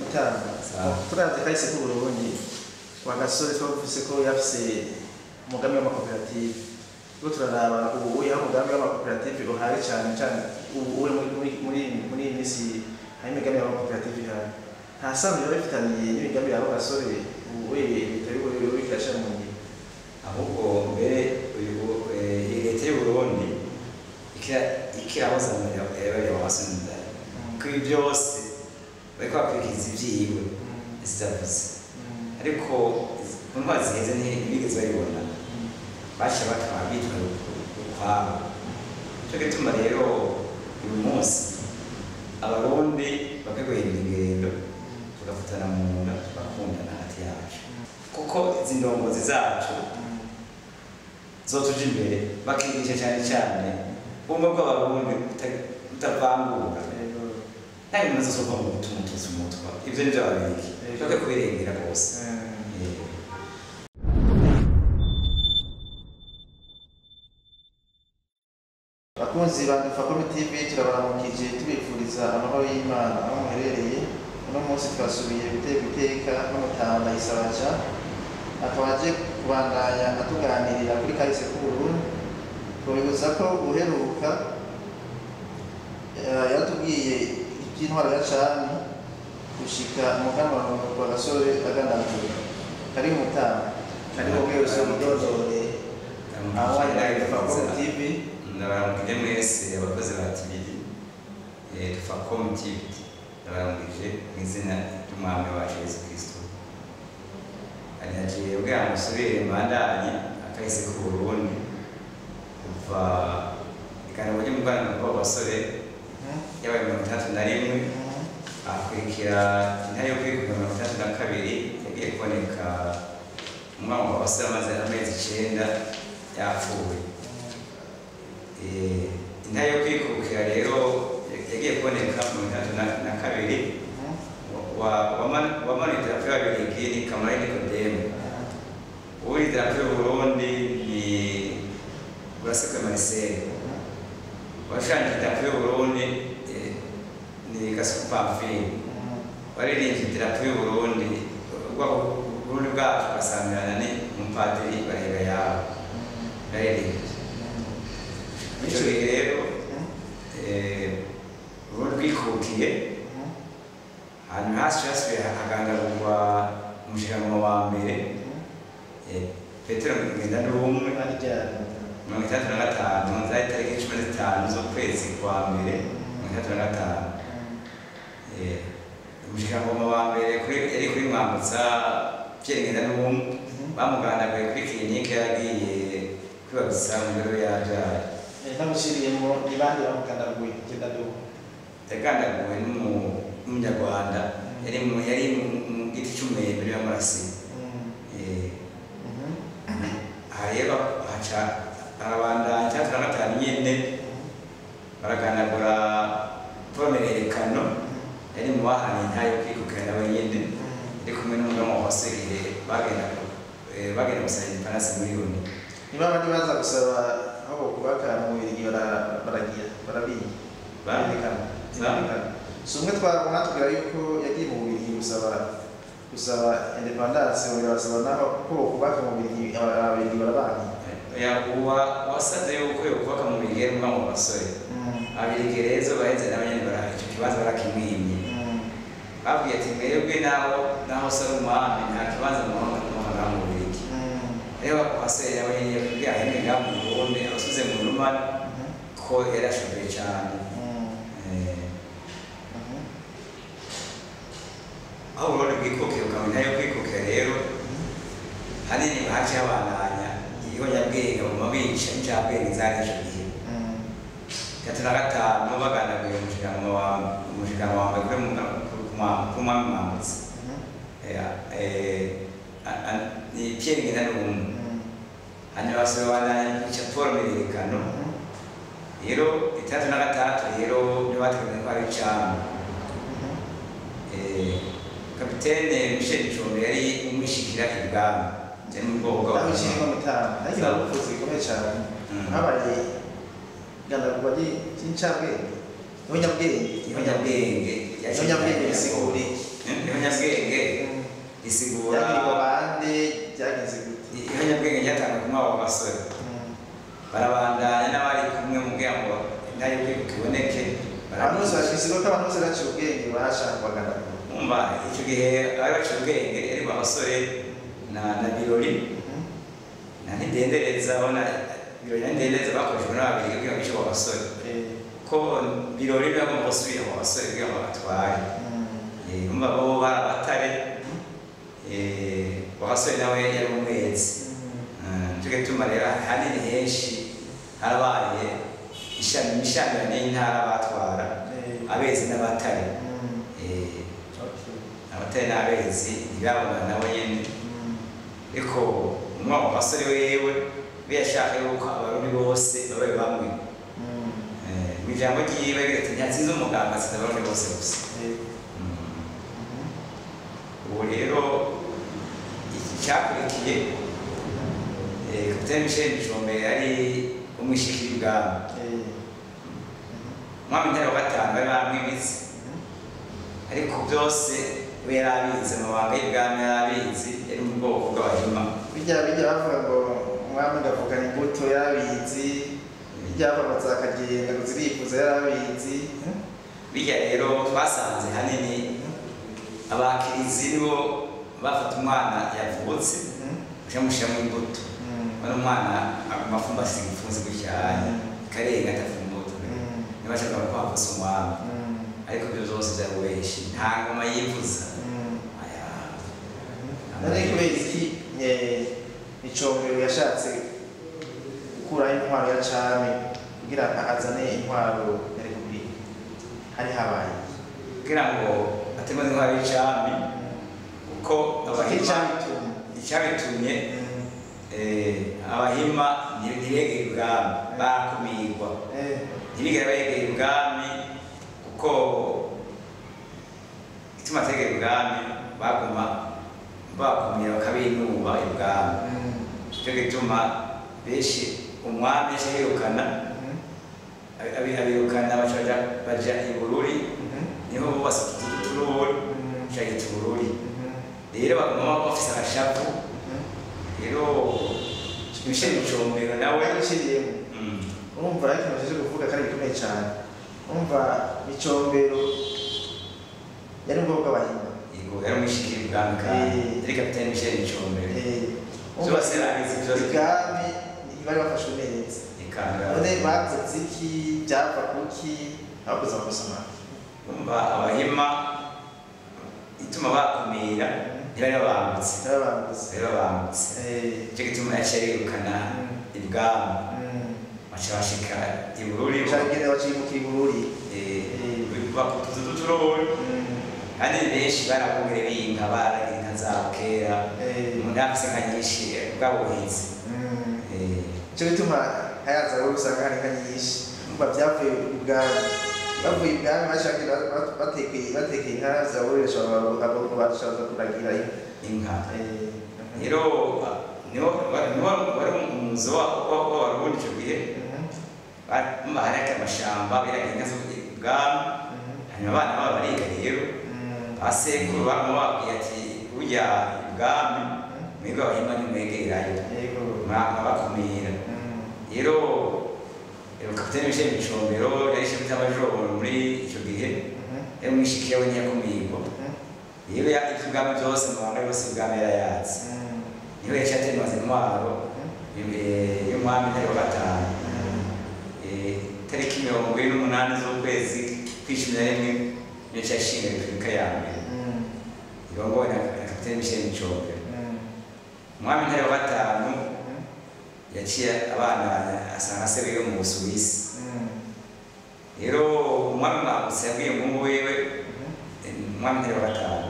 Mutanga, turavye kahise k'Uburundi, Rwagasore twavuze ko yafise umugambi w'amakoperative. Turiko turaraba ubu aho umugambi w'amakoperative uhari cane cane, ubu muri iyi minsi hari imigambi y'amakoperative ihari. Nta sano yoba ifitaniye n'imigambi ya Rwagasore ubu leta y'Uburundi iriko irashira mu ngiro? Ahubwo mbere iyi leta y'Uburundi ikirahoza amasonidari ko ibi byose bariko bakurikiza ivyiwe zizavuze, ariko ku ntwari ziheze ntibigeze babibona, baciye batwara bitwa ukwabo. Nico gituma rero uyu munsi Abarundi bakwiye guhindura ingendo, tugafatana mu nda, tugakundana hagati yacu, kuko izi ndongozi zacu zotuja imbere bakigisha cyane cyane ubumwe bw'Abarundi butavangura. Nta bintu zose mu gutuma umutwa, ibyo ni byo Ababirigi bakwiye kubirengera rwose. Bakunzi ba Dufacom TV, turabaramukije tubifuriza amahoro y'Imana aho muherereye. Uno munsi twasubiye guteka iteka n'umutama Ndayisaba, akaba aje kubandanya atuganirira kuri kahise k'Uburundi. Tubibuza ko uheruka yaratubwiye iby'intwaro ya cami gushika umuganwa wa Gasore agandaguye. Kari mutama, kari wowe usubidondore aho wahera Dufacom TV. Ndabaramukije mwese abakozi ba TV Dufacom TV, ndabaramukije mu izina ry'Umwami wacu Yesu Kristo. Nagiye kugira ngo nsubire mbandanye akahise k'Uburundi kuva ikanabo ry'umuganwa w'abasore yabaye 61, akurikira intare yo kwikura 62 yagiye kuboneka umwana w'abasore amaze amezi 9 yapfuye. Intare yo kwikukira rero yagiye kuboneka 62, wamanuye idarapo y'Ababirigi ni Kamara Nikodemu, uwuriye idarapo y'Uburundi ni Burasekwe Marcel, washushanyije idarapo y'Uburundi ni Gasuku Pamphile, waririmbye idarapo y'Uburundi Uburundi bwacu bugasamirana ni umupadiri Barega yawe yaririmbye. Ico gihe rero Uburundi bwikukiye, hanyuma hasi hasubiye hagandagurwa umushikiranganji wa mbere Petero Ngendandumwe 65, zari tariki 15 z'ukwezi kwa mbere 65. Umushikiranganji wa mbere yari kuri Mwambutsa Pierre Ngendandumwe, bamugandaguye kuri kirinike yaragiye kwibarusa mu biro yavyaye. Ntamushiriyemo, ni bande bamugandaguye Ngendandumwe? Yagandaguwe n'umunyarwanda yari mu giti c'umwembe y'amaraso. Aha rero haca arabandanya 65 nyene baragandagura Paul Mirerekano, yari mu bahanye intare yo kwikukira nawe nyene, yari kumwe n'umuganwa wa Segere, bagenda gusaba independance muri Loni. Niba abandi baza gusaba aho bokubaka mu Bubiligi baragira barabiye barerekana. Si umwe twabona tubwira yuko yagiye mu Bubiligi gusaba independance, basaba naho ko bokubaka mu Bubiligi, Ababiligi barabanki. Wasabye yuko yokubaka mu Bubiligi yari umwe mu basore. Ababiligi rero baheze nabo nyene ico kibanza barakimwimye. Babwiye ati mwebwe naho sari umwami nta kibanza muronka mu Bubiligi. Rero abasore nabo nyene yakubwiye ahembe ngaho mu Burundi abasubize mu Rumani ko yarashoboye cane. Aho Uburundi bwikukiye ukamenya yo kwikukira rero hanini haciye habandanya ihonyabwenge baguma bica incabwenge zari ico gihe. 35 bagandaguye umushikiranganji wa mbere kuri Mwami Mwambutsa ni Pierre Ngendandumwe, hanyuma basubira babandanya bica Paul Mirerekano. Rero 63 rero nibo bategereje ko ari icami. Kapitene Michel Micombero yari umwishikira ibwami, yari mu bwoko bw'Abahutu. Ariko nabuvuze bikomeye cyane, habaye igandagurwa ry'incabwenge, ihonyabwenge. Ihonyabwenge. Ihonyabwenge bisigura iki? Risigura Byagirwa bande, byagenze gute? Ihonyabwenge ryatangwa kumwe abo basore barabandanya n'abari kumwe mu kugira ngo intare y'ukwibuka iboneke. Abantu bose bashyize ko abantu bose baciye ubwenge bashaka bagandagura. Umva, icyo gihe bari baciye ubwenge ariko abasore na Birori na Ntidendereza, abona Birori na Ntidendereza bakoreshejwe n'Ababirigi kugira ngo bice abo basore, ko Birori bagomba gusubira mu basore kugira ngo batware. Umva, bo bari abatare, Basore nawe yari umwezi. Nicyo gituma rero ahanini henshi harabaye ishami imishamirano y'intara batwara abezi n'abatare. Abatare n'abezi ntibabona nabo nyene, ariko umwe mu basore wewe we yashaka yuko Abarundi bose babe bamwe. Mu ijambo ryiwe agira ati ntiyatsinze umuganga, atsinze Abarundi bose gusa. Ubu rero iki cyakurikiye, Kapiteni Michel Micombero yari umwishikiri bwami. Umwami Ntare wa gatanu bari bamwimitse, ariko byose we yari abizi, amabanga y'ibwami yari abizi, yari mu bwoko bw'Abahima. Bijya bavuga ngo umwami ngavukana imbuto yarabizi, bijya bavuga ngo zakagenda ngo zirifuza yarabizi. Bijya rero twasanze hanini abakirizi nibo bafata umwana yavutse bacamushyiramo imbuto, bano umwana aguma afumbase igipfunsi gutya karenga atafu imbuto, niba ashaka ko havutse umwami. Ariko ibyo byose byari nta ngoma yivuza. None kubera iki Micombero yashatse gukuraho intwaro ya cami kugira azane intwaro ya repubulika? Hari habaye kugira ngo ateme intwaro y'icami, kuko Abahima icyabitumye Abahima ntibegeye ibwami, barakumirwa, ntibigera begeye ibwami, kuko ituma ategera ibwami baguma bakumira bakabinuba ibwami. Nicyo gituma benshi umwami yaca yirukana, abirukana baja i Bururi, niho bubatse utururi cagita Bururi. Rero baguma bafise agashavu. Rero Michel Micombero nawe yashiriyemo. Urumva ariko ikintu nshaka kuvuga kandi gikomeye cyane, urumva Micombero yari mu bwoko bw'Abahima. Yego, yari umwishikiri bwami kandi yari Kapiteni Michel Micombero. Byose yarabizi byose. Ibwami ntibari bafashwe neza. None bakoze iki? Byava kuki bakoze amakosa mabi? Urumva Abahima ituma bakumira ntibari babambutse, bari babambutse. Nicyo gituma yaciye yirukana ibwami, baca bashika i Bururi, Cagenda bacimukira i Bururi. Bakutuza utururi. Kandi benshi barakongera b'inka, baragira inka zabo kera, umuntu afise inka nyinshi bwabuhinzi. Nicyo gituma hayaza rero usanga hari inka nyinshi. Umva, byavuye ibwami, bavuye ibwami bashakira batekeye inka za Bururi, bashobora kuragira inka. Rero niho wari umuzo w'Abarundi icyo gihe, hari amashamba biragira inka z'ubwami. Hanyuma abana babo bariga rero, basekuru baguma bababwiye ati burya ibwami mwebwe Abahima ntimwegerayo, mwabakumira. Rero Kapiteni Michel Micombero yari shefu y'amajoro muri icyo gihe, yari umwishikiye we ntiyakumirwa. Rero iby'ubwami byose, amabanga yose y'ubwami yarayazi. Niho yaciye atemaza intwaro y'umwami Ntare wa gatanu, tariki 48 z'ukwezi kw'icumi na rimwe, niyo yaciye ashinga repubulika ya mbere irongowe na Kapiteni Michel Micombero. Umwami Ntare wa gatanu yaciye abana asanga se wiwe mu Busuwisi. Rero umwami Mwambutsa yabwiye umuhungu wiwe, umwami Ntare wa gatanu,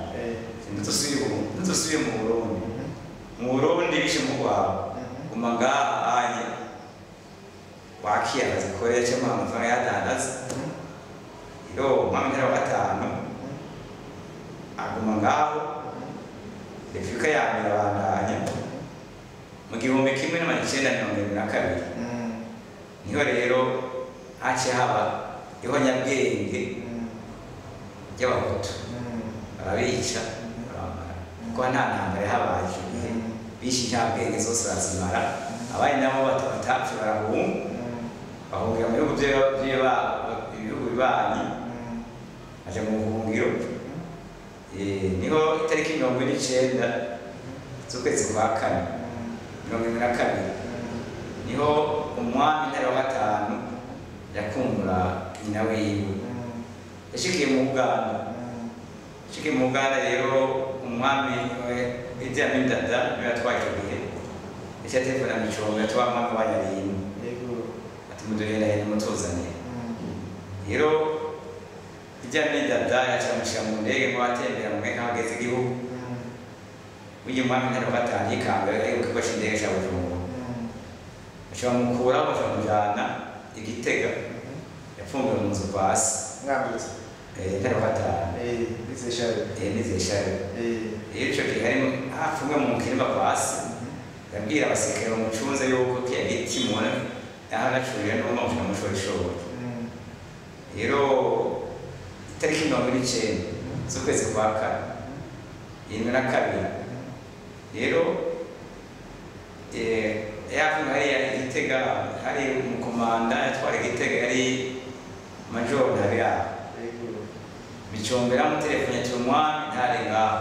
ntudusubiye mu Burundi, mu Burundi bishe umuhungu wawe, guma ngaha anye wakiye akazi korera cyangwa amafaranga yadandaza. Rero umwami Ntare wa gatanu aguma ngaho, repubulika ya mbere abandanya. Mu 1972 niho rero haciye haba ihonyabwenge ry'Abahutu, barabica, barabamara. Kuko nta ntambara yahabaye icyo gihe, bishe incabwenge zose barazimara, abandi nabo batapfe barahunga, bahungira mu bihugu ibihugu bibanyi, baja mu buhungiro. Niho itariki 49 z'ukwezi kwa kane 72 niho umwami Ntare wa gatanu yakumbura nyina wiwe, yashikiye mu Buganda. Yashikiye mu Buganda rero, umwami Idi Amin Dada niwe yatwaye icyo gihe, yaciye telefona Micombero yatwaye umwami wa Nyarinda ati muduherahene mutuzanire. Rero Idi Amin Dada yaciye amushyira mu ndege ngo atembera mu mweka ageze igihugu. Burya umwami Ntare wa gatanu yikanga ari ku kibuga c'indege ca Bujumbura, baca bamukuraho baca bamujana i Gitega, yapfungiwe mu nzu kwa se. Mwambutse. Ntare wa gatanu. Nizeye. Nizeye. Rero ico gihe harimo hapfumwe mu kirimba kwa se, yabwira abasirikare bamucunze yuko kiya giti mubona aho nacurira n'uwo mushaka mushorishori. Rero itariki 49 z'ukwezi kwa kane 72 rero, yavuga hariya i Gitega hari umukomanda yatwara i Gitega, yari Majoro Ntabiraba. Micombero amutelefone ati umwami ntari ngaho.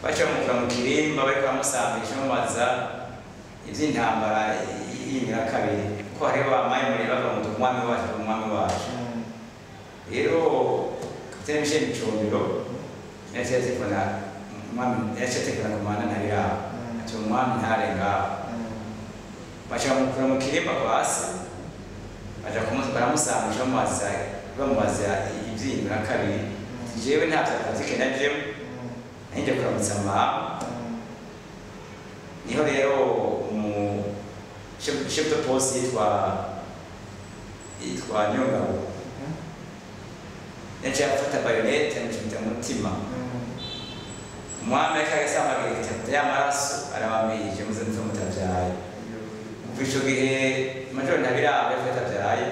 Baca bamukura mu kirimba, bariko bamusambisha bamubaza ivy'intambara y'indwi na kabiri, kuko hariho bamaye muri bavuga ngo umwami wacu, umwami wacu. Rero kapitene Michel Micombero yaciye telefona umwami, yaciye telefona komanda Ntabiraba ati umwami ntare ngaho. Baca bamukura mu kirimba kwa se, baja baramusambisha bamubaza ivy'indwi na kabiri. Jewe nta vya politike najemo, nanje kuramutsa mama. Niho rero umu chef de poste yitwa Nyongabo yaciye afata bayonete amucumita mu mutima. Umwami ariko agasambagira igitabo y'amaraso arabamije muze mupfe mutavyaye. Kuva ico gihe Majoro Ntabiraba yapfuye atavyaye,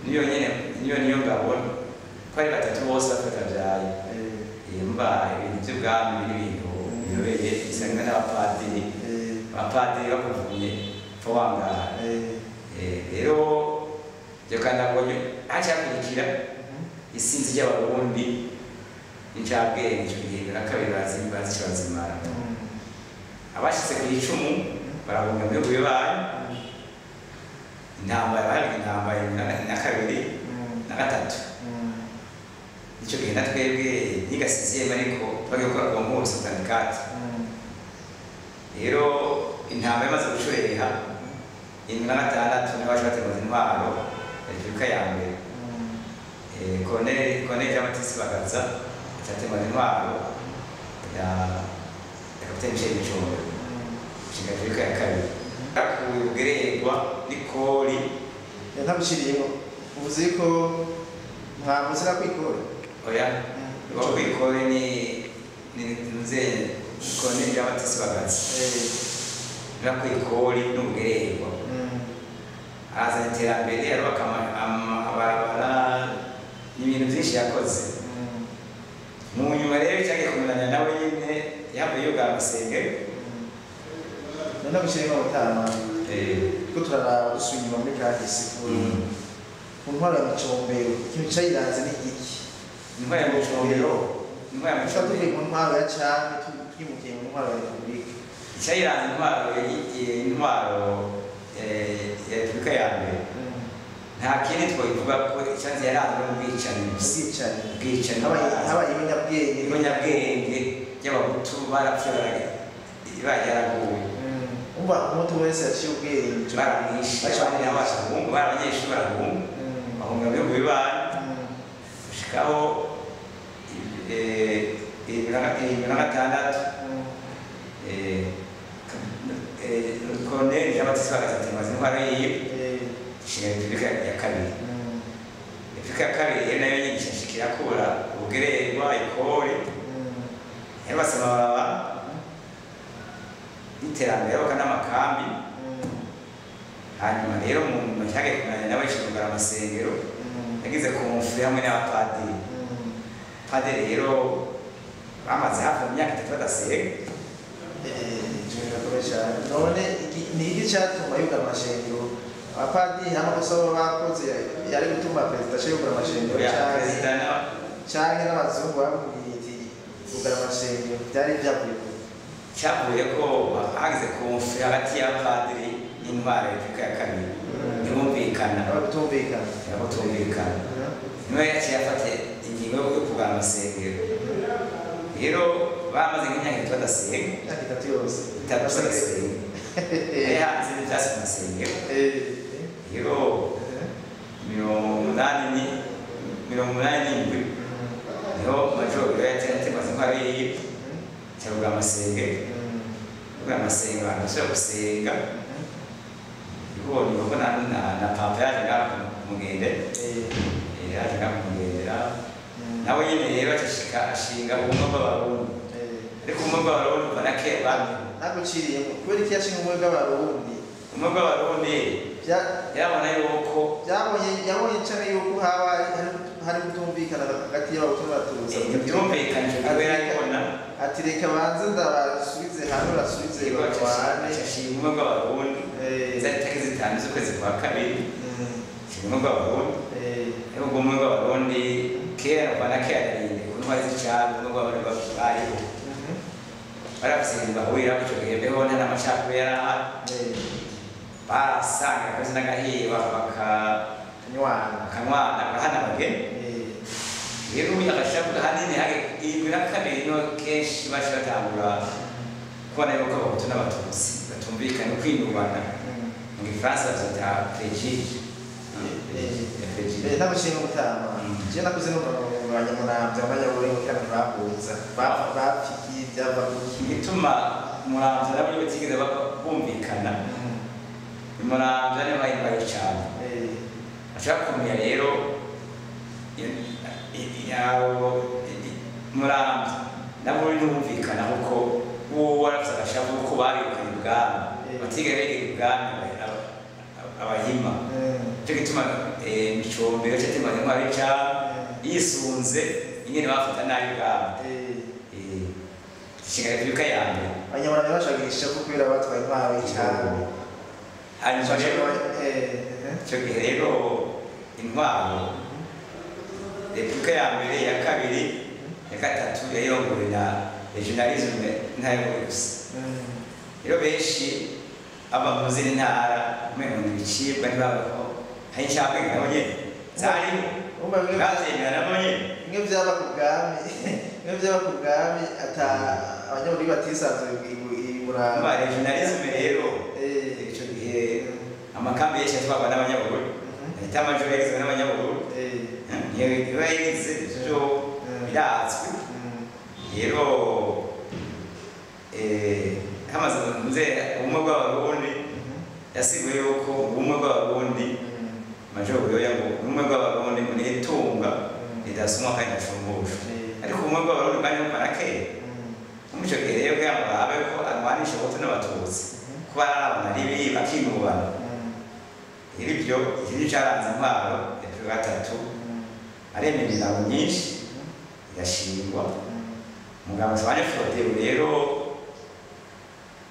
niyo nyene niyo Niyongabo, ko ari batatu bose bapfuye atavyaye. Mba ibintu vy'ubwami biri ibintu biyobeye, bisanga n'abapadiri, abapadiri bakuvumye pfa wangara. Rero ivyo kandi abonye haca hakurikira isinzi ry'Abarundi n'incabwenge ico gihe na kabiri bazi ico bazimara. Abashitse ku icumu barahunga mu bihugu bibanyi. Intambara bari intambara na kabiri na gatatu, ico gihe na twebwe niga sixième, ariko twagiye gukora concours 74. Rero intambara imaze gucureha 76, niho baca bateguza intwaro Repubulika ya mbere. Colonel Jean Baptiste Bagaza acatembaza intwaro ya kapitene Michel Micombero, inshinga Repubulika ya kabiri, yakuye ubugererwa n'ikori. Ntabishiriyemo, uvuze ko mwavuze na kwikora. Oya, uwo kwikori ni mzee Colonel Jean Baptiste Bagaza yakuye ikori n'ubugererwa, arazana iterambere, arubaka amabarabara n'ibintu byinshi yakoze. Mu nyuma rero cyagiye kumenanya nawe nyine yavuye yugara amasengero. Ntabishiriyemo abatama ko turaraba dusubiye inyuma muri kahise ku ntwaro ya Micombero, ikintu cayiranze ni igiki? Intwaro ya Micombero, intwaro ya Tuba tuvuye Micombero mu ntwaro ya cami twimukiye mu ntwaro ya Repubulika. Icyayiranze intwaro ya Repubulika ya mbere, nta kindi twabivuga ko icyanze yaranzwe n'ubwicanyi gusa. Ubwicanyi. Ubwicanyi. Habaye ibinyabwenge. Ibinyabwenge by'Abahutu barapfuye, barageraguye. Umva, umutu wese yaciye ubwenge baramwishe, abandi nabo barahunga, bari abanyeshuri barahunga, bahunga mu bihugu bibanyi, gushikaho 76 Colonel Jean Baptiste Bagaza atemaza intwaro yiwe, ishinga Repubulika ya kabiri. Repubulika ya kabiri rero nayo nyigisha nshikira akura ubugererwa, ikori, yarubatse amabarabara n'iterambere, arubaka n'amakambi. Hanyuma rero mu nyuma cyagiye kumenya nawe yishingura amasengero, yagize conflit hamwe n'abapadiri. Padiri rero Bamaze hafi mu myaka 3 badasenga. Birakomeye cyane. None ni iki cyatuma yugara amashengero? Abapadiri amakosa baba bakoze yari gutuma perezida aca yugara amashengero canke n'abazungu bamubwiye ati ugara amashengero, byari byavuye ku cyavuye ko hagize konflit hagati y'abapadiri n'intwaro ya Repubulika ya kabiri, ntibumvikana. Abatumvikana. Niwe yaciye afata ingingo yo kugara amasengero. Rero bamaze nk'imyaka 3 badasenga. Imyaka 3 yose 3 badasenga. Hanze n'ibyatsi ku masengero. Rero 87 niho majoro yatemaze intwaro yiwe, cyarugara amasengero. Kugara amasengero abantu basubira gusenga. Ubonye ko na papa yaje ngaha kumugendera. Yaje ngaha kumugendera. Nawe nyine rero acashika ashinga ubumwe bw'Abarundi. Ariko ubumwe bw'Abarundi kuva na kera bamwe. Naguciriyemo kubera iki yashinga ubumwe bw'Abarundi? Ubumwe bw'Abarundi yabona yuko yabonye cyane yuko haba hari kutumvikana hagati y'Abahutu n'Abatutsi. Byumvikanye kubera yabona ati reka banze ndabasubize hamwe basubize barwane. Ashinga ubumwe bw'Abarundi. Zari tariki 5 z'ukwezi kwa kabiri. Ashinga ubumwe bw'Abarundi. Ariko ubumwe bw'Abarundi kera kuva na kera narinde ku ntwari z'icami ubumwe bw'Abarundi bariho. Barafise ibintu bahurira ico gihe mbeho nta n'amacakubiri yari ahari. Barasanga kabisa n'agahiye bakanywana bagahana abageni. Rero ubu agashavu hanini 72 niho kenshi baca batangura kubona yuko Abahutu n'Abatutsi batumvikana kwinubana. Mu Gifaransa bavyita préjugé. Ntabwo gutama je nakuze numva ngo abanyamuramvya abanyaburengo kera ntibahuza bapfikiye ivyava kuki igituma Muramvya nabo batigeze bumvikana. Muramvya niho bahimbaye cane. Ashaka kumenya rero Muramvya nabo ntibumvikana kuko uwo warafise agashavu kuko babirukanye ibwami, batigeze begera ibwami abahima. Nico gituma Micombero catemanye intwaro y'icami yisunze ingene bafata nabi ibwami. Ishinga Repubulika ya mbere. Abanyamuramvya bashagira ishavu kubera batwaye intwaro y'icami. Hanyuma rero ico gihe rero intwaro Repubulika ya mbere, ya kabiri, ya gatatu yayobowe na regionalisme ntayobowe gusa. Rero benshi aba mu zindi ntara umengo ni ibicibwa ntibabako hari incabwenge nabo nyene zariho bavyemera nabo nyene. Bimwe vyaba ku bwami, bimwe vyaba ku bwami ata abanyabururi batisanzuye i Muramvya. Umva regionalisme rero ico gihe amakambi yenshi yatwarwa n'abanyabururi, leta majoro yagizwe n'abanyabururi, niyo yagize ivyo birazwi. Rero hamaze nze ubumwe bw'Abarundi yasiguye yuko ubumwe bw'Abarundi majoro Buyoya ngo ubumwe bw'Abarundi ngo ni itunga ridasumwa kandi ridashumbusha. Ariko ubumwe bw'Abarundi bwari kuva na kera. Muri ico gihe rero kugira ngo barabe ko arwanisha Abahutu n'Abatutsi kuba arabana ribi bakinubana. Rero ivyo iki caranze intwaro ya Repubulika gatatu aremera imirango myinshi irashingwa. Mugabo Sabanya Frodebu rero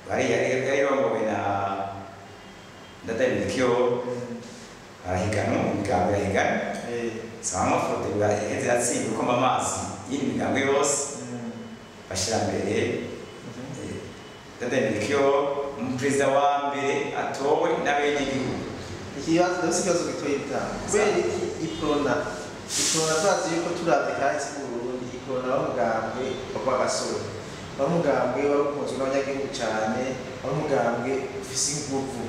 bari yari na Ndadaye Melchior barahiganwa mu migambo irahigana. Sabanya Frodebu yaheze yatsinda gukoma amazi y'indi migambo yose bashira mbere Ndadaye Melchior umuperezida wa mbere atowe n'abenegihugu. Ikibazo ndafise ikibazo gitoyi bitanu. Kubera iki Iprona turazi yuko turavye kahise k'Uburundi, Iprona w'umugambwe wa Rwagasore, w'umugambwe wari ukunzwe n'abanyagihugu cane, w'umugambwe ufise inguvu.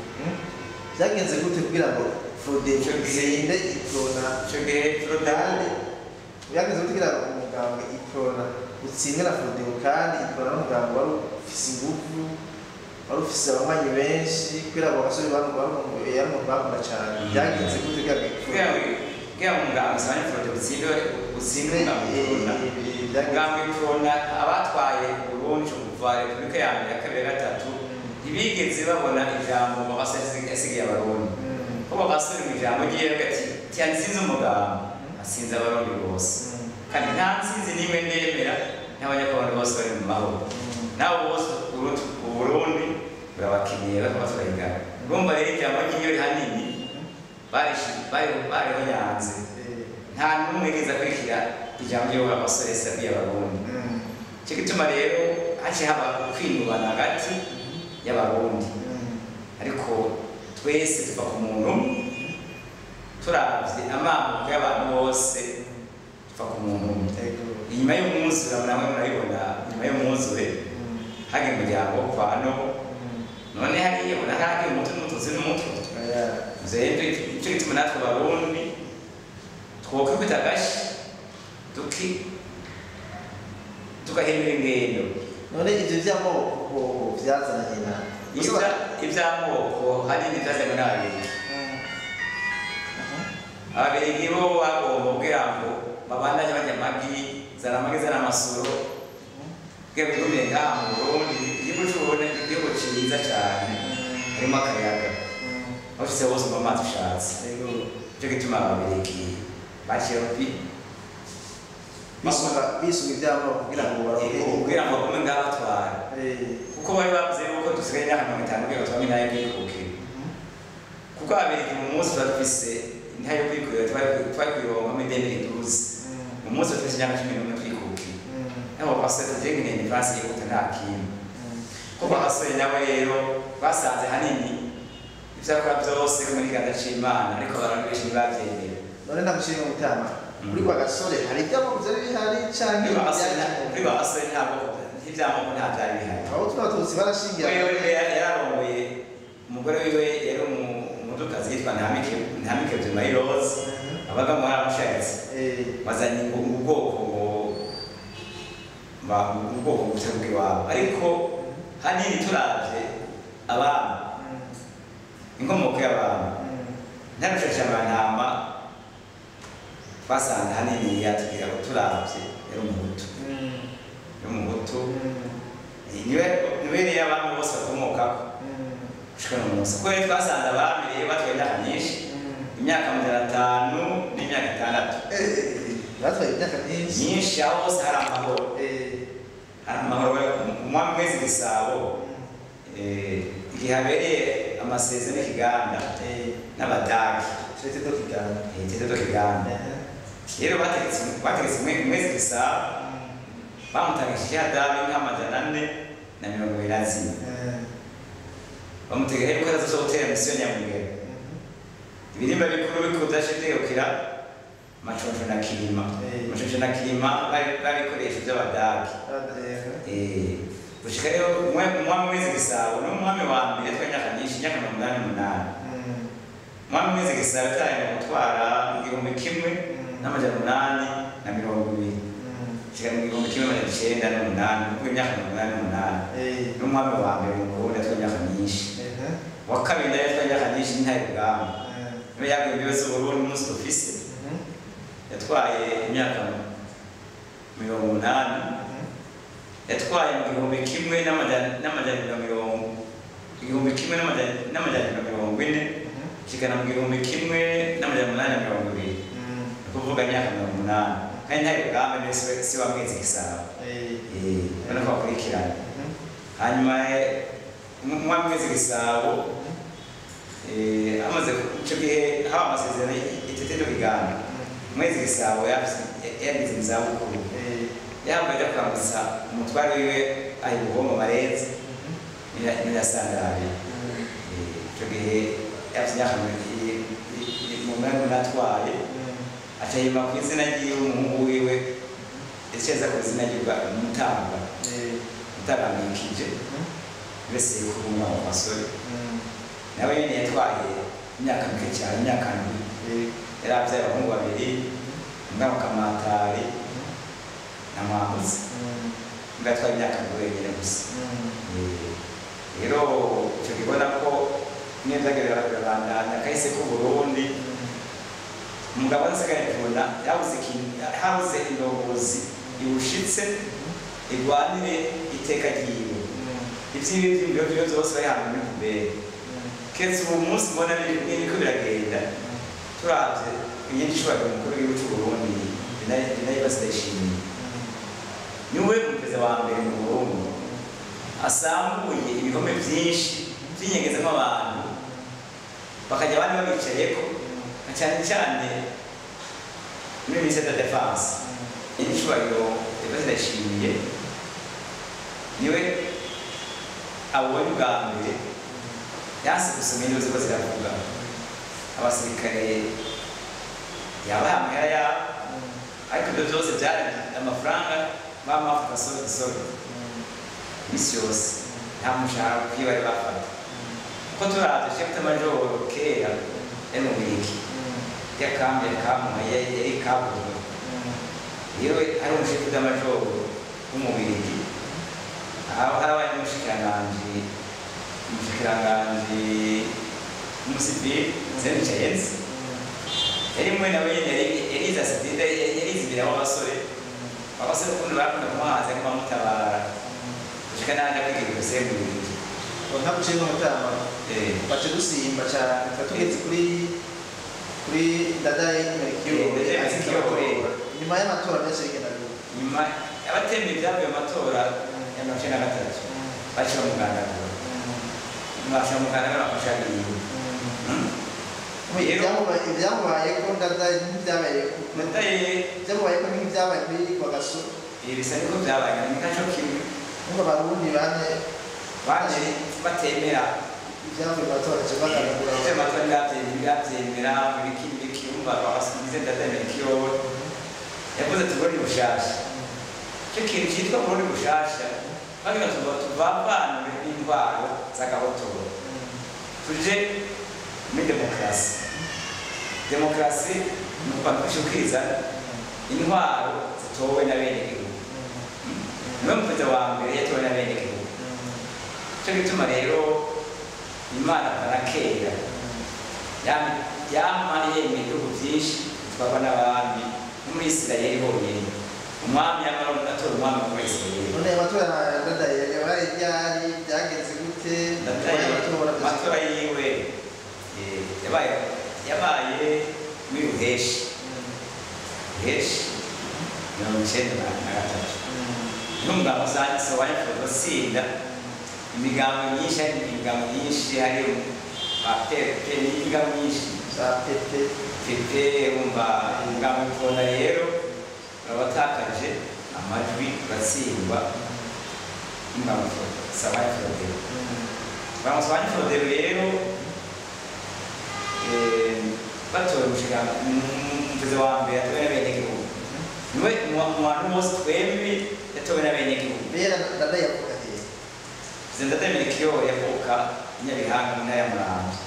Vyagenze gute kugira ngo Frodebu itsinde Iprona? Ico gihe Frodebu vyagenze gute kugira ngo umugambwe Iprona utsinde na Frodebu, kandi Iprona n'umugambwe wari ufise inguvu, wari ufise abanywanyi benshi, kubera abo basore yari umuntu bakunda cane. Vyagenze gute kugira ngo kugira ngo umugambwe Sabanya Frodebu utsinde umugambwe Iprona? Umugambwe Iprona abatwaye Uburundi kuva Repubulika ya mbere, ya kabiri, ya gatatu ntibigeze babona ijambo Rwagasore yasigiye Abarundi. Ko Rwagasore mu ijambo ryiwe avuga ati ntiyatsinze umugambi, atsinze Abarundi bose. Kandi nta ntsinzi n'imwe nemera n'abanyakongo bose bari mu mahoro nabo bose Uburundi burabakeneye bakaba batwaye ingabo urumva rero ijambo ry'iyo rihanini bariho nyanze nta n'umwe yigeze akurikira ijambo ry'uwo Rwagasore yabwiye Abarundi. Icyo gituma rero haciye haba kwinubana hagati y'Abarundi, ariko twese tuva ku muntu umwe, turavye amamoko y'abantu bose tuva ku muntu umwe. Inyuma y'umunsi namwe murabibona, inyuma y'umunsi hagiye umuryango kwa no none hariya ubona hagiye umutu n'umututsi n'umutwe. Rero icyo gituma natwe Abarundi twokwikubita agashi tugahindura ingendo. None ivyo vy'amoko vyazananye na ivy'amoko hanini vyazanywe n'Ababirigi. Ababirigi bo bagomba kugira ngo babandanye barya amagi, zana amagi zana amasuro, kugira bigumire ngaha mu Burundi. Igihugu c'Uburundi ni igihugu ciza cane, harimo akayaga, aho ushitse hose umva amazi ushatse. Nico gituma Ababirigi baciye bisunga ivy'amoko kugira ngo baronke kugira ngo bagume ngaha batwara, kuko bari bavuze yuko dusigaye imyaka 50 kugira ngo tubame nayo kwikukira. Kuko Ababirigi mu munsi tuba dufise intare yo kwikurira, twari kuyironka muri 2012, mu munsi dufise imyaka 11 twikukira. Nabo basore tugiye ngene independence yihuta nta kintu. Kuko abasore nabo rero basanze hanini ivyo akora vyose ko muri Uganda c'Imana, ariko abantu benshi ntibavyemera. None ndamushimye mutama, kuri Rwagasore hari ivy'amoko vyari bihari canke kuri Rwagasore ntabwo ivy'amoko nta vyari bihari. Abahutu n'Abatutsi barashingira. Wewe yararongoye umugore wiwe yari umudukazi yitwa Ntamikevye Marie Rose, abaga mu haramushatse bazanye ubwoko ngo ubwoko butari bw'iwabo, ariko hanini turavye abami inkomoko y'abami ntarushashamantama twasanze hanini yatubwira ngo turavye yari umuhutu, yari umuhutu niwe rero abami bose bakomokako gushika no munsi. Kuko rero twasanze abami rero batwaye imyaka myinshi, imyaka 500 n'imyaka 6 batwaye imyaka myinshi, aho hose hari amahoro, hari amahoro. Umwami Mwezi Gisabo igihe habereye amasezerano y'Ikiganda n'Abadagi, Traité de Kiganda, Traité de Kiganda, rero bategetse Mwezi Gisabo bamutangishije ihadabu inka 424, bamutegeka yuko atazoza gutera misiyo Nyamugera. Ibirimba bikuru bikuru vyaje vyegukira Maconco na Kirima. Maconco na Kirima bari ibikoresho vy'Abadagi. Gushika rero umwami Mwezi Gisabo ni umwami wa mbere yatwaye imyaka myinshi, imyaka 88. Umwami Mwezi Gisabo yataye mu gutwara 1820 gushika mu 1908, kuko imyaka 88 ni umwami wa mbere mu Burundi yatwaye imyaka myinshi. Wa kabiri nawe yatwaye imyaka myinshi n'intare rugamba, niwe yaguye imbibe z'Uburundi umunsi dufise, yatwaye imyaka 80, yatwaye mu 1940 gushikana mu 1820, ni ukuvuga imyaka 80. Kandi ntare rugamba niwe si wa Mwezi Gisabo, ubona ko bakurikirana. Hanyuma umwami Mwezi Gisabo amaze ico gihe haba amasezerano y'Traité de Kiganda, Mwezi Gisabo yageze mu zabukuru, yahamwe aja kuramutsa umutware wiwe ahi Buhombo Marenze n'Irasandari. Ico gihe yafise imyaka 88 atwaye, aca yima ku izina ryiwe umuhungu wiwe, yaciye aza ku izina ryiwe Mutamba, Mutamba Mwikije, niwe sekuru w'umwami wa Basore. Nawe nyene yatwaye imyaka mike cyane, imyaka 7, yari avyaye abahungu babiri, umwami Kamatari na Mwambuzi, mbwa yatwaye imyaka 7 wenyene gusa. Rero ico kibona ko niyo vyagerera birabandanya kahise k'Uburundi. Umugabo asigaye tubona habuze indongozi iwushitse igwanire iteka ryiwe, ivyiwe vy'imbeho vyiwe vyose bari hamwe muri kubera. Keretse ubu munsi mbona biriko biragenda, turavye inyenshi ishobora umukuru w'igihugu c'Uburundi nayo bose ndayishimiye. Niwe umuperezida wa mbere mu Burundi asambuye ibihome byinshi by'inyegezamo abantu bakajya abandi babicayeko, na cyane cyane muri ministère de la défense. Icyubahiro Evariste Ndayishimiye niwe abonye ubwa mbere yanse gusoma indimi ziko ziravuga abasirikare yabaye amahera yabo, ariko ibyo byose byari amafaranga bamafata sore misi yose, nta mushahara ukwiye bari bafata. Kuko turavye chef d'état-major kera yari mu Bubiligi, yakambi yakamuha yari kabuwe. Iyo ari umushefu d'état-major w'umubirigi, aho harabaye umushikiranganji w'umusivili Zeni Chayenzi, yari mwe nawe nyene yarize asidida, yarize imbere y'abasore. Abasore ukundi barakunda kumuhaza ngo bamutabara gushika n'aho aja kwiga i mu Bubiligi. Ntabwo uciye nk'umutama bace dusimba cyane tuba tugeze kuri Ndadaye Melchior. Ndadaye Melchior. Nyuma y'amatora menshi bigenda gute? Nyuma abatemeye ibyavuye mu matora ya 93 baciye bamugandagura, bashira mugandagura bafasha biwe. Ibyamubaye ko Ndadaye ntibyabaye Ndadaye ibyamubaye ko nk'ibyabaye kuri Rwagasore. Bisa niko byabaye, ni nkaco kimwe. Nubwo abarundi bamye baje batemera ibyavuye mu matora baca bagandagura. Ivyo amatora ntibavyemera ibiki n'ibiki, urumva babasubize Ndadaye Melchior yavuze ati Burundi bushasha. Ico kintu citwa Burundi bushasha bagira tuvavanure n'intwaro z'agahotoro tuje muri demokarasi. Demokarasi ni ukuva kwishikiriza intwaro zitowe na bene gihugu. Niwe muperezida wa mbere yatowe na bene gihugu. Ico gituma rero Imana kuva kera yama yemeye ibihugu vyinshi bitwarwa n'abami, no muri Isirayeli honyene umwami yamara atora umwami muri Isirayeli. None amatora ya Ndadaye yabaye ryari, byagenze gute? Ndadaye amatora yiwe yabaye muri Ruheshi 93. N'umugabo Sawanya Batsinda imigambo myinshi, hari imigambo myinshi, hari apepe n'imigambo myinshi za pepe pepe. Wumva umugambo w'Ikonda rero urabatakaje amajwi uratsindwa n'umugambo Sawanya Frodebu. Umugambo Sawanya Frodebu rero batoye umuperezida wa mbere yatowe n'abenegihugu, niwe mu bantu bose twembi yatowe n'abenegihugu. Mbega Ndadaye yavuka hehe? Perezida Ndadaye Melchior yavuka i Nyabihanga mu ntara ya Muramvya.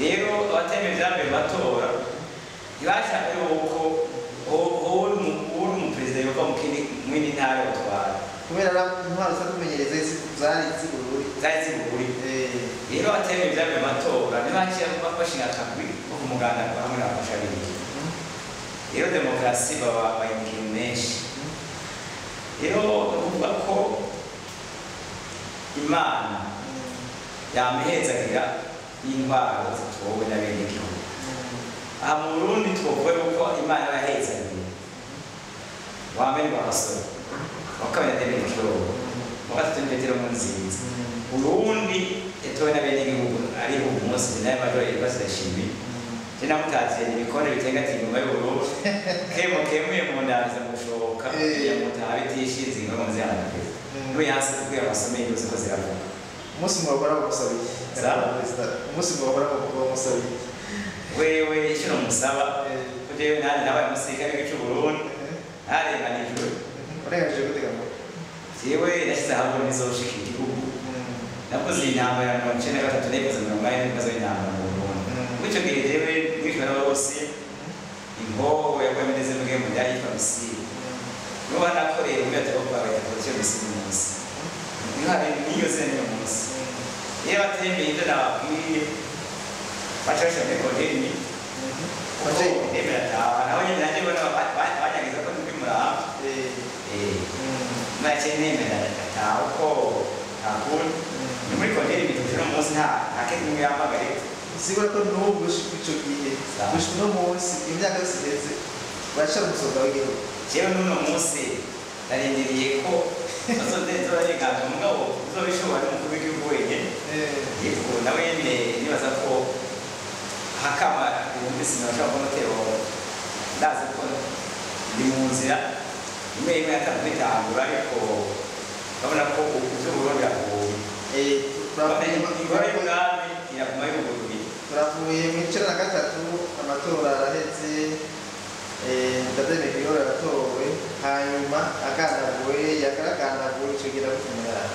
Rero abatemeye ibyavuye mu matora ntibashaka yuko uri umuperezida yova mu yindi ntara yotwara, kubera intwaro zo kumenyereza zari z'Ubururi, zari z'Ubururi. Rero abatemeye ibyavuye mu matora ntibaciye bashinga akagwi ko kumugandagura hamwe n'abafasha biwe. Rero demokarasi baba ikintu menshi. Rero ni ukuvuga ko Imana yamuhezagira n'intwaro zitowe n'abenegihugu. Aha mu Burundi twovuga yuko Imana yabahezagiye wa mbere ni Rwagasore, uwa kabiri ni Melchior, uwa gatatu ni Petero Nkurunziza. Urundi yatowe n'abenegihugu ariho uyu munsi nayo majoro Evariste Ndayishimiye. Je namutaziye ibikonde bitengatiye inyuma y'ubururu kemo kemuye mu ndanza mushoka yamutaha bitishinze ingoma z'ahantu. Niwe yanse kubwira amasomero yose ko ziravuga. Umunsi mwahora bamusabiye umunsi mwahora bamusabiye wewe icyo nomusaba ko jewe nanjye nabaye umusirikare w'igihugu c'Uburundi ntarenganijwe. Urenganijwe gute ngo? Jewe nashyize ahabona izoshika igihugu. Nakoze intambara ya 93 nayikoze 80 nikoze intambara mu Burundi. Muri ico gihe jewe nishwe n'abarusi inkoho yaguye muri zimwe mu byari yitwa Misiri. Niho nakoreye muri Etiyopiya bagahita Etiyopiya Misiri munsi. Niho hari niyo zina niyo munsi. Iyo batembeye ibyo nababwiye baca bashira muri konteri ndemera taha naho nyene nanje mbona banyagiza ko ndi Muramvya. Naciye nemera ndataha uko nta kundi. Ni muri konteri bituje uno munsi nta kindi n'umwe yampamagaye. Sigura ko n'ubu gushika ico gihe gushika uno munsi imyaka yose iheze uracari umusoda w'igihugu. Jewe n'uno munsi Narindiriye ko bazodenzora mugabo uzobishobora n'umukuru w'igihugu wenyene. Yego, nawe nyene nibaza ko hakama wumvise nashaka kumutera, ndazi ko ndi mu nzira imwe imwe yatakubitangura, ariko urabona ko ivy'Uburundi biragoye. Ingoro y'ubwami iraguma yuguruye. Turavuye mu 93, amatora araheze, Ndadaye Melchior aratowe, hanyuma agandaguwe, yagaragandaguwe. Ico gihe ndagutumira.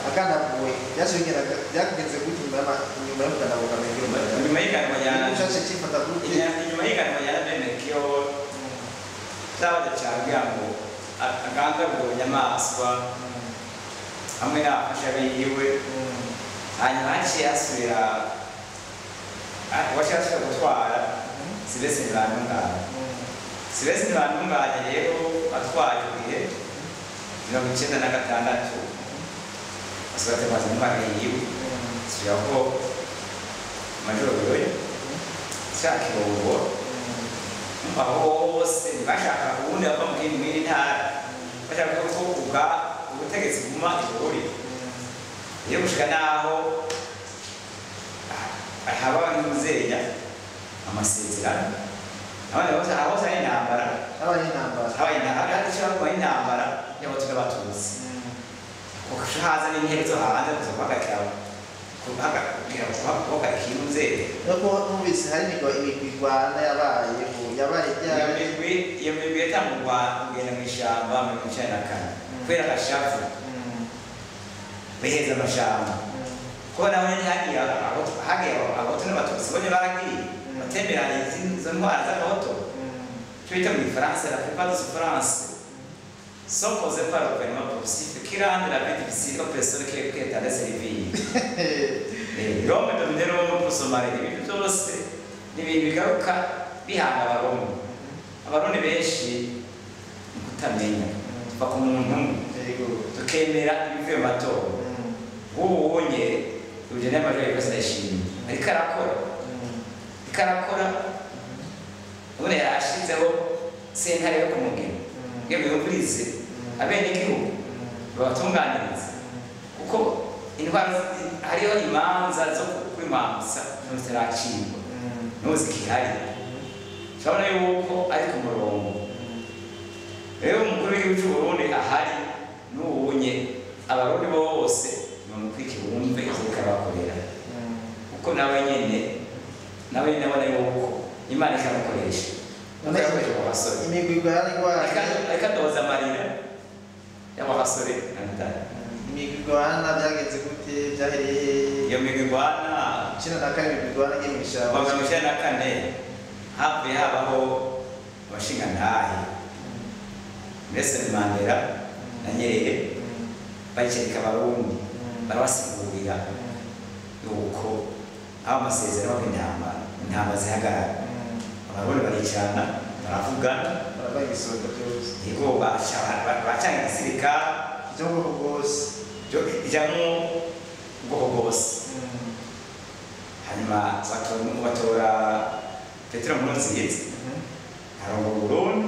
Agandaguwe byagenze gute inyuma yo kugandaguka Melchior? Inyuma y'iganwa rya Igihugu cifata gute? Inyuma y'iganwa rya Ndadaye Melchior byabaje cyane kugira ngo agandaguwe inyamaswa hamwe n'abafasha biwe. Hanyuma haciye hasubira uwaciye asubira gutwara Sylvestre Ntibantunganya. Sylvestre Ntibantunganya rero atwaye igihe 96, asubira atemaza intwaro yiwe, asubira ko Majoro Buyoya ashaka kirongora. Umva, hose ntibashaka uwundi ava mu kindi mw'indi ntara, bashaka ko ubwa ubutegetsi buguma i Bururi. Iyo gushika naho haba inzenya amasezerano, abandi bose aho hose ari intambara. Habaye intambara. Habaye intambara, hagati kuba intambara y'Abahutu n'Abatutsi, kuko haza n'intebe zo hanze kuza guhagarikira guhagarika inzego. Nuko numvise hari imigwi igwana yabayeho, yabaye Iyo ryari? migwi yatangurwa kugenda mu ishamba 94 kubera agashavu, biheza amashamba, kuko naho nyene hagiye Abahutu n'Abatutsi bonyene baragiye batemberanye izo ntwara z'Abahutu, icyo bita mu Gifaransa la plupart de souffrance sont causées par le gouvernement poursuif qui rend la vie difficile aux personnes qui étaient servir. L'homme dominait l'homme pour son mari. Ibintu byose ni ibintu bigaruka bihanga Abarundi. Abarundi benshi ni kutamenya, tuva ku muntu umwe, tukemera ibivuye mu matora. Nk'ubu wonye Eugene Major yose ndayishimiye, ariko arakora, ariko arakora. Ubundi yarashizeho sentare yo kumugena kugira ngo yumvirize abenegihugu, babatunganirize, kuko indwara hariho imanza zo kwimamsa zitaracibwa n'ubu zikihari. Turabona yuko ari ku murongo. Rero umukuru w'igihugu cy'u Burundi ahari n'ubunye, Abarundi bose bamukurikire, bumve ivyo ariko arabakorera, kuko nawe nyene abona yuko Imana ikamukoresha, kuko yakoresha mu basore. Imigwi igwana igwanye. Ariko adoza amarira y'abasore na Ndadaye. Imigwi igwana byagenze gute? Byahereye hehe? Iyo migwi igwana, 94, imigwi igwana igiye mu ishyamba. Kuva 94 havuye habaho abashingantahe Nelson Mandela na Nyerere, bayicereka Abarundi, barabasigurira yuko aho amasezerano y'intambara, intambara zihagarara. Abarundi baricarana, baravugana. Barabaye ibisoda byose. Yego, bacanga igisirikare. Byo mu bwoko bwose. Ijamwo ubwoko bwose. Hanyuma batora Petero Nkurunziza arongora Uburundi.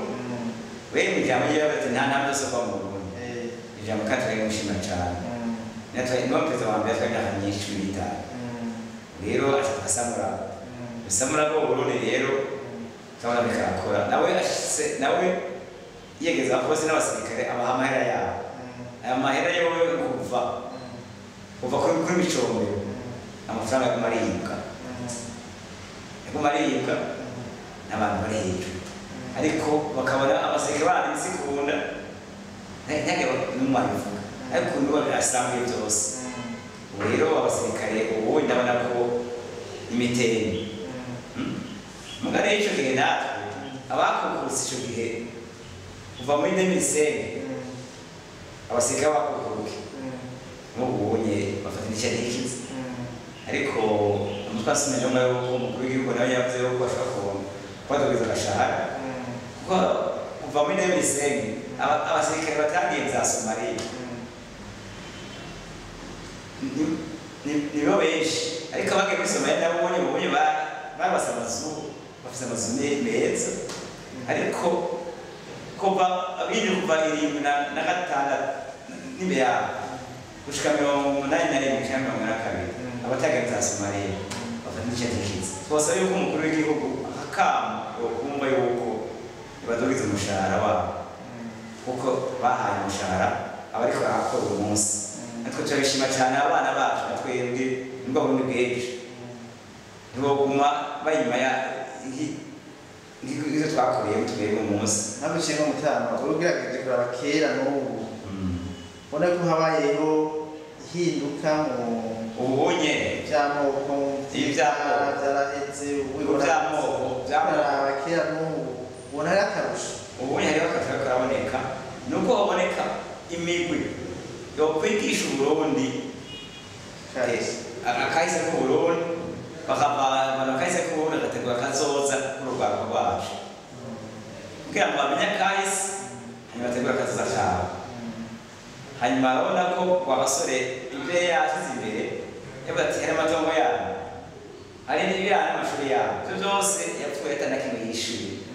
We mu ijambo ryiwe bati: "Nta ntambwe zo kuva mu Burundi." Ijambo kandi turayimushima cane. Natwe niwe perezida wa mbere atwaye imyaka myinshi, 15. Rero asamura bisamura ko Burundi rero turabona biriko arakora. Nawe ashitse, nawe yegeza abapolisi n'abasirikare, abaha amahera yabo. Aya mahera yowe kuva kuri Micombero, amafaranga aguma aribwa, aguma aribwa n'abantu bari hejuru, ariko bakabona abasirikare baranditse ikunda ntihagire n'umwe abivuga, ariko nibo birasambuye byose. Ubu rero abasirikare ubu ndabona ko imitende mugane y'ico gihe, natwe abakukurutse ico gihe kuva muri 2005, abasirikare bakukuruke nk'ubu bunye bafata n'icyo ntikize. Ariko umutwe asumye nyuma yuko umukuru w'igihugu nawe yavuze yuko bashobora kubadugiriza agashahara, kuko kuva muri 2005 abasirikare batagiye za Somaliya nibo benshi, ariko abagiye muri Somaliya nabo ubonye babase amazu, bafise amazu meza, ariko Kuva abindi kuva 76 n'imbere yabo gushika 81 cyangwa 82 abatagenza za Somalia bafata n'icatekizi. Twasaba yuko umukuru w'igihugu akama yokumva yuko badugize umushahara wabo, kuko bahaye umushahara abariko barakora uyu munsi. Natwe turabishima cyane abana bacu, natwebwe nibwo burundi bw'ejo ntiboguma bayima ya nk'izo twakoreye twebwe umunsi. Ntabwo nshinga umutama ugerageje kuraba kera n'ubu ubona ko habayeho ihinduka mu ubunye by'amoko, Iby'amoko. byarahetse Iby'amoko, byaraba kera n'ubu ubona ari akarusho. Ubunye hariho akarusho karaboneka, nuko haboneka imigwi yokwigisha Uburundi akahise k'Uburundi, bakavana akahise k'Uburundi bagategura akazoza k'urugwaro rwacu kugira ngo bamenye akahise, hanyuma bategure akazoza kabo. Hanyuma urabona ko wa basore ibyo yashyize imbere yavuga ati hari amatongo yabo, hari n'ibirana n'amashuri yabo, ibyo byose yapfuye atana kimwe yishyuye,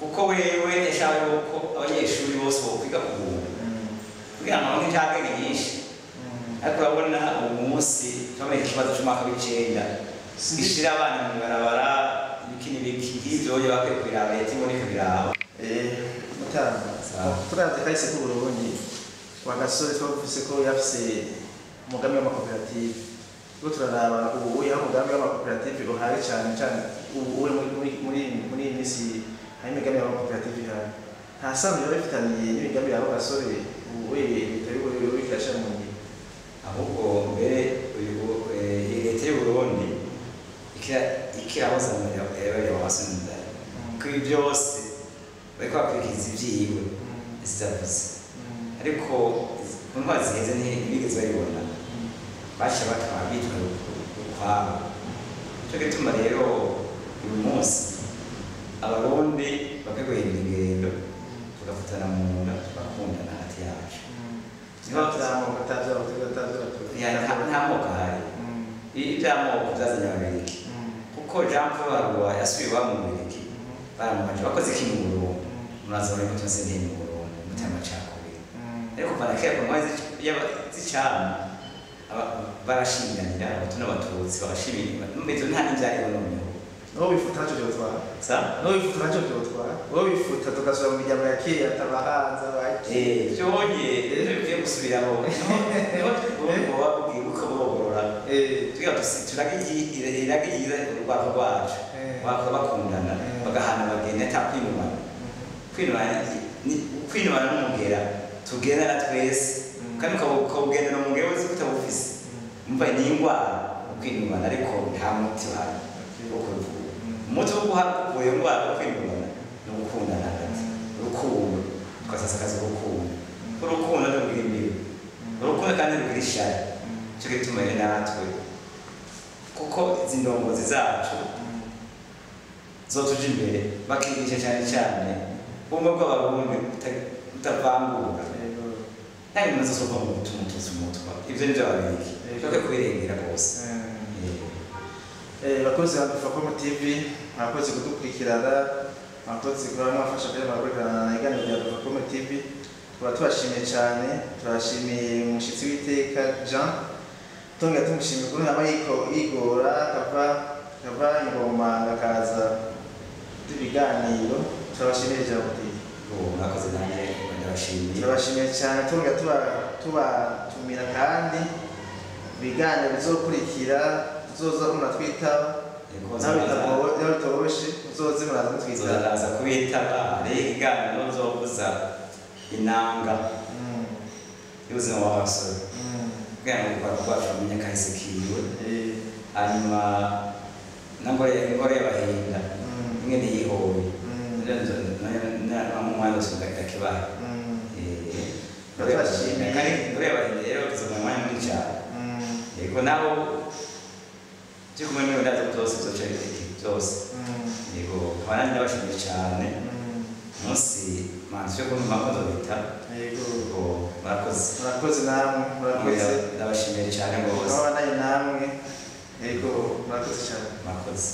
kuko wewe yashaka yuko abanyeshuri bose bokwiga ku buntu kugira ngo baronke incabwenge nyinshi. Ariko urabona ubu munsi twamenye ikibazo c'umwaka w'icenda gishira abana mw'ibarabara ibiki n'ibiki, nk'ivyo bakwiye kubiraba, leta ibone ikabiraba. Mutama, turavye kahise k'Uburundi, wa gasore twavuze ko yafise umugambi w'amakoperative. Ubwo turaraba ubu aho umugambi w'amakoperative uhari cyane cyane ubu muri iyi minsi hari imigambi y'amakoperative ihari, nta sano biba bifitaniye n'imigambi y'abo gasore ubu leta y'Uburundi irashira mu ngiro. Ahubwo mbere leta y'Uburundi ikirahoza abasore ko ibi byose bariko bakurikiza ivyiwe zitavuze, ariko ku ntwari ziheze ntibigeze babibona, baca batwara bitwa ukwabo. Nico gituma rero uyu munsi Abarundi bakwiye guhindura ingendo, tugafatana mu nda, tugakundana hagati yacu. Nta moko ahari, iby'amoko byazanye Ababirigi, kuko Jean Paul Barua yasubiye iwabo mu Bubiligi, baramubaje bakoze iki mu Burundi, muraza muri muto nse mu Burundi muteye amacakubiri. Ariko kuva na kera ku ntwari z'icami barashinganira Abahutu n'Abatutsi, bagashimirwa mbese nta n'ivyariho noneho. N'uwo bifuta ntacyo vyotwara. Sa? N'uwo bifuta ntacyo vyotwara. Uwo bifuta tugasubira mu miryango ya kera atabahanza baki. Vyonye rero bikwiye gusubiraho. Niho boba bubwiye uko bogorora. Tugira turage irage ryiza urwako rwacu. Bakaba bakundana, bagahana abageni ata kwinubana. Kwinubana n'umugera tugendana twese, kandi ukawugendana umugera wese utabufise. Umva ni ingwara ukwinubana, ariko nta muti uhari wo kuvura. Umuti wo guhakura iyo ndwara wo kwinubana ni ugukundana hagati. Urukundo, tugasasakaza urukundo. Urukundo ntirugira imbibi. Urukundo kandi rugira ishari. Nico gituma rero natwe, kuko izi ndongozi zacu zotuja imbere bakigisha cyane cyane ubumwe bw'Abarundi butavangura. Nta muntu azosova mu Hutu, Umututsi, Umutwa. Ivyo nivyo Ababirigi. Bakwiye kubirengera rwose. Bakozi ba Dufacom TV, mwakoze kudukurikirana, mwakoze kuba mwafasha kugira ngo ibiganiro bya Dufacom TV. Tukaba tubashimiye cyane, turashimiye umushyitsi w'iteka Jean, tongera tumushimiye ukuntu yaba yigora akava ingoma akaza ibiganiro. Turabashimiye Jean TV. Mwakoze nanjye ndabashimiye. Turabashimiye cyane, tongera tubatumira kandi ibiganiro bizokurikira tuzoza muratwitaba. Nawe bitoroshe muzoze muraza mutwitaba. Nzoza kubitaba, hariho ikiganiro nzovuza inanga y'ubuzima bw'abasore kugira ngo urwaruka rwacu rumenye akahise kiwe. Hanyuma n'ingore y'abahinda ingene yihoye umwanya wose ndakibaha. Kandi ingore y'abahinda rero tuzomara umwanya munini cyane. Yego naho turi kumwe n'ibintu byose byoca byose. Yego nkaba nanjye ndabashimiye cyane. Umunsi manzi cyo kumva ko nzobita. Yego murakoze. Murakoze namwe, murakoze. Ndabashimiye cyane rwose. Nkaba nayo namwe. Yego murakoze cyane. Murakoze.